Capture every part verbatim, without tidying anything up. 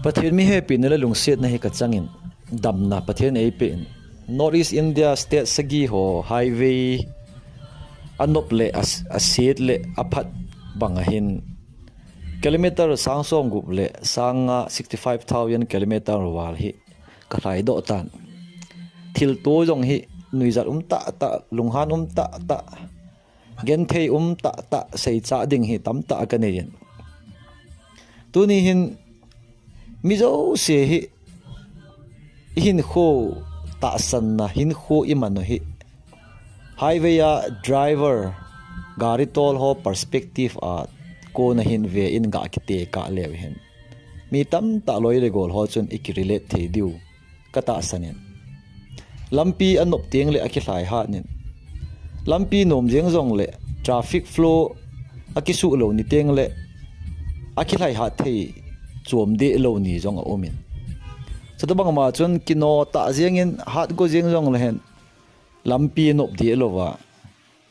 Pathen mi hepina le lungsetna hi kachangin, damna Pathen eipe in. North East India state sagi ho highway anop le as-, aset le aphat bang ahin, kilometer sang som gup le sang nga, sixty-five thousand kilometer val hi kalhai doh tan. Thilto jong hi nuijat um tah tah, lunghan um tah tah, genthei um tah tah, seicha ding hi tamtah kanei in. Tuni hin mi jouse hi ihinkho tahsanna, hinkho iman u hi highway a driver, gari tol ho perspective a kona hin ve in ga kitekah leu hin, mi tamtah loi le gol ho chun iki relate thei diu katahsan in. Lampi anop teng le akilhai hat in. Lampi nom jeng jong le traffic flow akisuh lou ni teng le akilhai hat thei chom deh lou ni jong aum in. Chutabang ma chun kino tah jeng in hat go jeng jong le hen lampi nop deh lou va,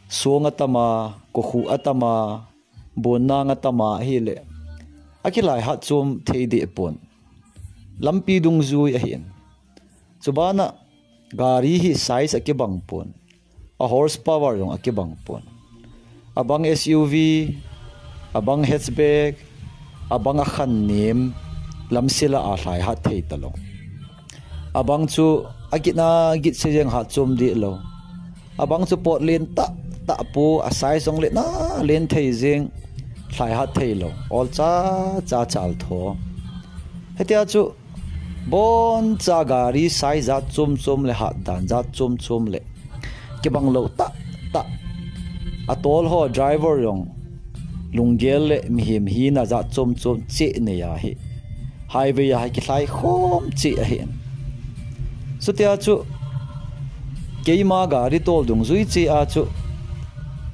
song atama, kokhuh atama, bon nang atama ahile akilhai hat chom thei deh pon. Lampi dungjui ahin. Chubana gari hi size akibang pon. A horsepower jong akibang pon. Abang S U V, abang hatchback, abang akhan nem, lamsela alhai hat thei talou. Abang chu agitna git se jeng hat chom deh lou. Abang chu pot len tah tah pu, a size jong le na len thei jeng, lhai hat thei lou. Ol cha cha chal tho. Hitia chu bon cha gari size jat chom chom le hat dan jat chom chom le kibang lou tah tah. Atol ho driver jong lunggel le mihem hina jat chom chom cheh nei ahi. Highway a hi kilhai khom cheh ahin. Chutia chu keima gari tol dungjui cheh a chu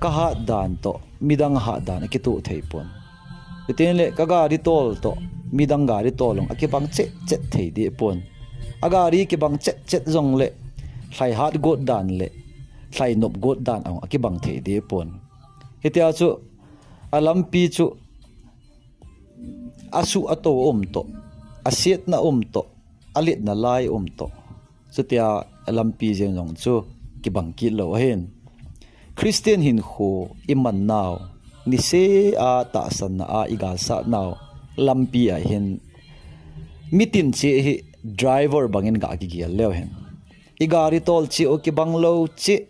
kahat dan toh midang hat dan akitoh thei pon. Chutin le ka gari tol toh midang gari tol jong akibang chet chet thei deh pon. A gari kibang chet chet jong le lhai hat got dan le lhai nop got dan jong akibang thei deh pon. Hitia chu a lampi chu asuh ato um toh, asetna um toh, aletna lai um toh. Chutia lampi jeng jong chu kibang kit lou ahin. Christian hinkho iman nau, niseh a tahsanna a igalsat nau lampi a hin, mitin cheh hi driver bangin ga kigel leu hen. I gari tol cheh u kibang lou cheh,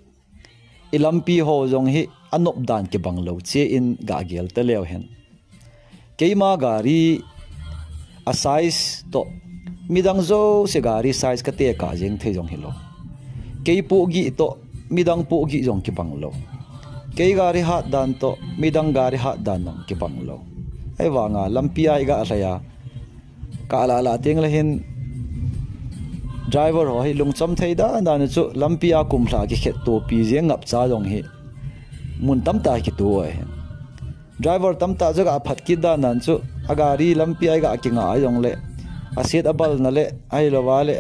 i lampi ho jong hi anop dan kibang lou cheh in ga gel ta leu hen. Keima gari a size toh midang jouse gari size katekah jeng thei jong hilou. Kei pohgih toh midang pohgih jong kibang lou. Kei gari hat dan toh midang gari hat dan jong kibang lou. Ahivanga lampi a iga lhai a, kalah lah teng le hin driver ho hi lungchom thei dan dan u chu lampi a kumlha kikhet topi jeng ngap cha jong hi mun tamtah kito ahi. Driver tamtah chu ga phat kit dan dan chu a gari lampi a iga kinga a jong le aset abalna le ahilou va le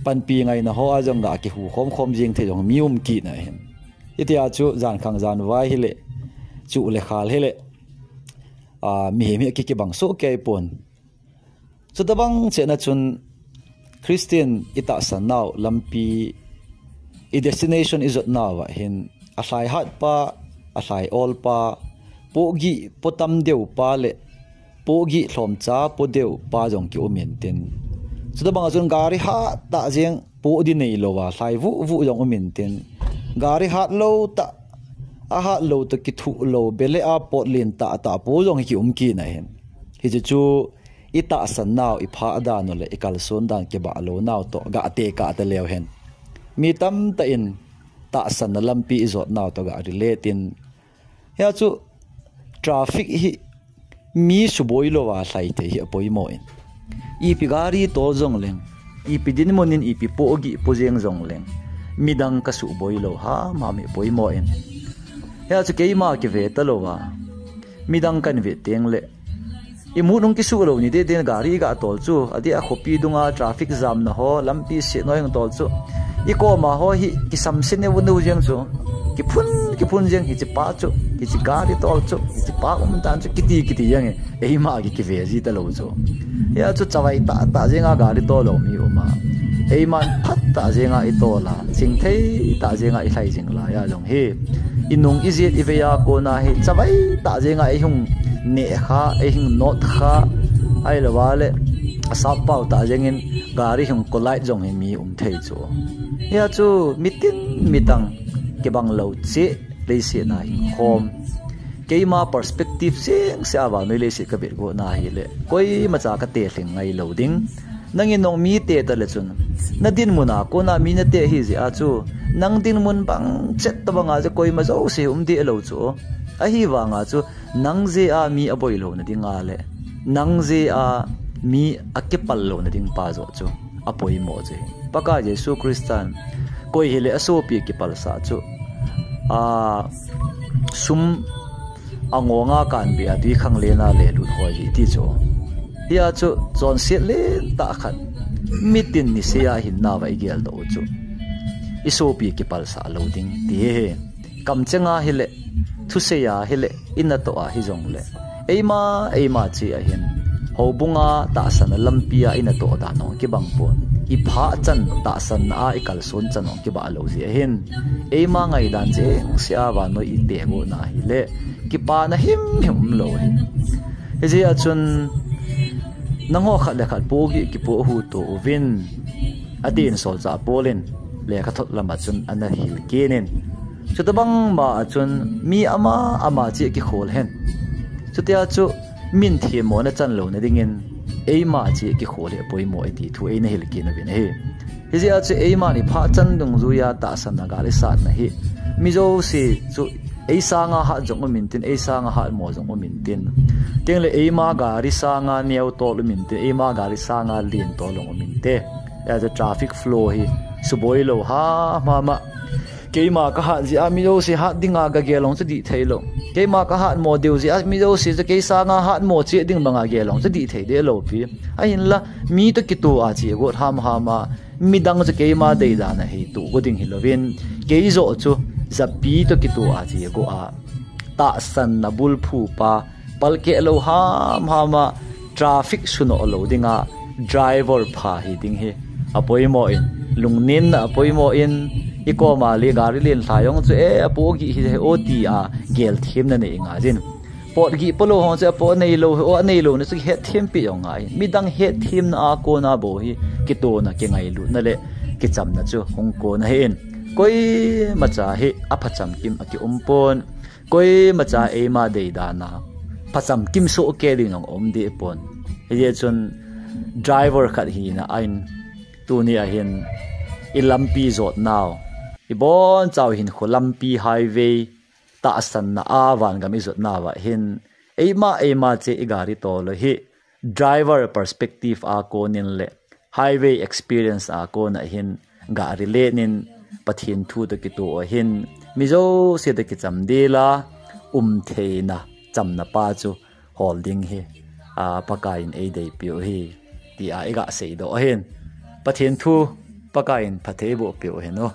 panpi ngaina ho a jong ga kihu khom khom jeng thei jong mi um kit na hin. Hitia chu jan khang jan vai hile chu le khal hile, a, mihem hi kikibang soh kei pon. Chutabang cheh na chun Christian i tahsan nau lampi, i destination i jot nau a hin, alhai hat pa, alhai ol pa, pohgih po tam deu pa le pohgih lhomcha po deu pa jong ki um intin. Chutabang a chun gari hat tah jeng poh di neilou a lhai vuh vuh jong um intin. Gari hat lou tah, ahat lou toh kithuh lou, bele a pot len tah tah po jong hi ki um kit na hin. Hichu chu i tahsan nau, i phah dan u le i kalson dan kibah lou nau toh ga tekah ta leu hen. Mi tamtah in tahsanna lampi i jot nau toh ga relate in. Hia chu traffic hi mi suboi lou a lhai thei hi apoimo in. Ipi gari tol jong leng, ipi dinmun in ipi pohgih po jeng jong leng, midang ka suboi lou ham ham hi apoimo in. Hia chu keima kive ta lou a, midang kan ve teng le i mut hung kisuh lou ni deh deh in gari ga tol chu, adeh a khopi dunga traffic jam na ho, lampi set noi hung tol chu, i koma ho hi kisam se neu neu jeng chu, kiphun kiphun jeng, hiche pa chu, hiche gari tol chu, hiche pa um dan chu, kiti kiti jeng e, eima ki kive ji ta lou chu. Hia chu chavai tah tah jenga gari tol lou mi um a, eiman phat tah jenga i tol a, chingthei tah jenga i lhai jing lai a jong hi, i nung i jiet i vei a kona hi chavai tah jenga ei hung neh kha, ei hung not kha, ahilou a le asap pau tah jengin gari hung collide jong hi mi um thei chu. Hia chu mitin mitang kibang lou cheh leiset na hin khom. Keima perspective jeng se a vannoi leiset ka vet got na hi le, koima cha ka te lhing ngai lou ding. Nangin nong mi te ta le chun, na dinmun a kona mi na te hi jeh a chu, nang dinmun bang chet ta banga jeh koima jouse um deh lou chu. Ahivanga chu, nang jeh a mi a boi louna dinga le, nang jeh a mi a kipal louna ding pa joh chu a poimo chu. Pakai Jesu Christan, koi hile a sopi kipalsah chu, a, sum a ngonga kanbeh a, tui khang lena le lut hoi hi ti chu. Hia chu, chonset lentah khat, mitin nisea hinna va i geldoh u chu, i sopi kipalsah lou ding ti hi. Kamchenga hile, thusei a hile, i natoh a hijongle, eima, eima cheh a hin, houbunga tahsanna lampi a i natoh dan hong kibang pon. I phah chan tahsanna a i kalson chan hong kibah lou jeh a hin, eima ngaidan jeng se a vannoi i te got na hile, kipana himhim um lou hi. Hijeh a chun, nangho khat le khat pohgih kipoh hu to uvin, atin solchah Paul in lekhathot lama chun ana hil kit in. Chutabang ma a chun mi ama ama cheh kikhol hen. Chutia chu min themmona chan louna dingin eima cheh kikhol hi apoimo e ti thu eina hil kit uvin ahi. Hijeh a chu eiman i phah chan dungjuia tahsanna gal i satna hi, mi jouse chu ei sanga hat jong um intin, ei sanga hatmo jong um intin. Tengle eima gari sanga neo tol um intin, eima gari sanga len tol jong um inte. Hia chu traffic flow hi suboi lou hamhama. Keima ka hat jeh a mi jouse hat dinga ka gel jong chu dih theilou. Keima ka hatmo diu jeh a mi jouse chu kei sanga hatmo cheh ding banga gel jong chu dih thei deh lou pi. Ahinla, mi toh kitoh a cheh got hamhama, midang chu keima deidan a hi tuh go ding hilouvin, kei joh chu japi toh kitoh a cheh got a, tahsanna bulphu pa, palkeh lou hamhama, traffic sunoh lou dinga driver pha hi ding hi apoimo in, lungnemna apoimo in, i koma le gari len lhai jong chu, e, apohgih hi o ti a gelthemna nei ngai jin. Potgih polou hong chu apoh neilou hi o, aneilouna chu kihetthempeh jong ngai. Midang hetthemna a kona bou hi kitona, kingailutna le kichamna chu hung kon ahin. Koimacha hi aphacham kim a kium pon. Koimacha eima deidan a phacham kim sohkei ding jong um deh pon. Hijeh chun driver khat hina a in, tuni a hin i lampi jotnau, i bonchau hinkho lampi highway, tahsanna a vangam i jotnau a hin, eima eima cheh i gari tol u hi driver perspective a konin le highway experience a kona hin gari lenin Pathen thu toh kitoh a hin, mi jouse toh kicham dela, umtheina chamna pa chu hol ding hi, a, Pakaiyin eideipeh u hi, tia i gaseidoh ahin. Pathen thu Pakaiyin phatthei eibohpeh u hen o.